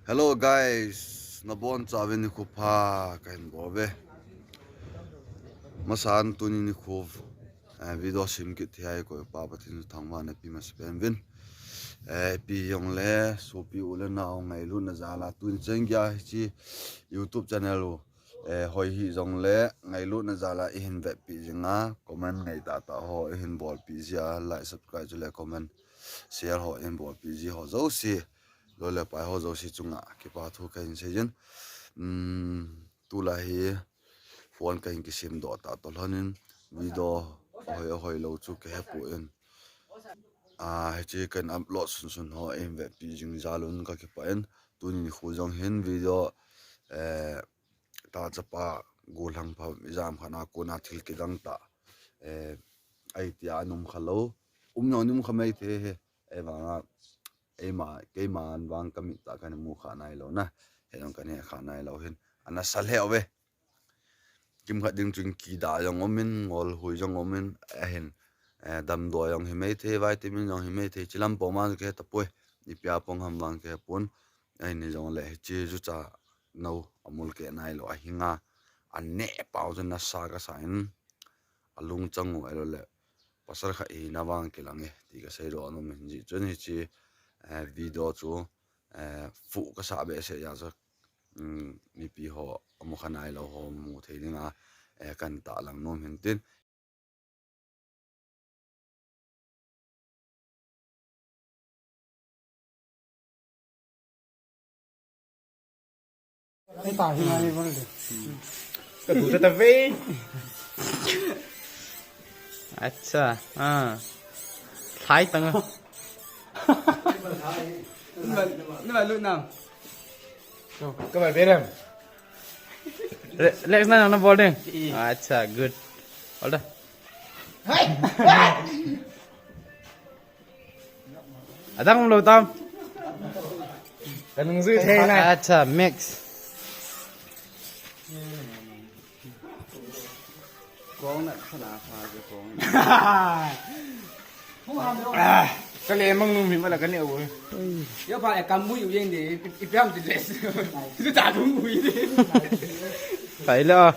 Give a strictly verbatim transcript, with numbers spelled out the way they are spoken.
Hello guys, nabonchauvin nikho pha kahin bol uve. Masan tuni nikho, eh, video sim kit thei a eikoi pa Pathen thangvahna pi masapen uvin. Eh, ipi hijongle, sopi u le nao ngailutna jal a tuni chan geiya hiche YouTube channel u, eh, hoi hijongle, ngailutna jal a ihin vetpi jinga, comment ngai tahtah ho ihin bolpi jia, like, subscribe chule comment, share ho ihin bolpi ji ho jouse, loi le pai ho jouse chunga kipa thu kahin seijin. Um, tulai hi phone kahin kisemdoh tah toh lhonin video hoi hoi lou chu kahepon. Ah, hiche kahin upload sunsun ho ihin vetpi jing jal un kakipah in. Tuni nikho jong hin video, eh, ta chapa gollhang pha ijam khat a kona thil kidang tah, eh, ahi tia aum kha lou. Um jong um kha maithei e. Ahivanga, eima, keiman vang kamit tah a kahin mu kha nailou na. Hijong kahin he kha nailou hin. Ana sa lheh uve. Kimkhat ding chun kidah jong umin, ngolhui jong umin, ahin, eh, damdoi jong himaithei, vitamin jong himaithei, hiche lam poma kahe tapoi, ipi a pang ham vang kahepon, ahin hijongle hiche jucha nou amul keh nailou, ahinga, aneh pau chun nasa kasa in, alungchang u ahilou le, pasal khat hina vang kilang e, ti kaseidoh nom in jeh chun hiche, eh, video chu, eh, fuh kasah behseh jeh a chu, um, mipi ho, amu kha nailou ho mu thei dinga, eh, kahin tahlang nom in tin. Ka ducha ta ve. Acha, ah. Thai tang. Nima, nima lut nang. Ka bai berem. Re-, relax na, na bol ding. Acha, good. Hold on. Adang lo tam. Kanung zui thei na. Acha, mix. Kong na khana pha ke kong. Ah, ka le mang nung mi mala ka ne u. Yo pha e kam mu yu yeng de, ipi ham ti dress. Tu ta bu mu de. Pai lo.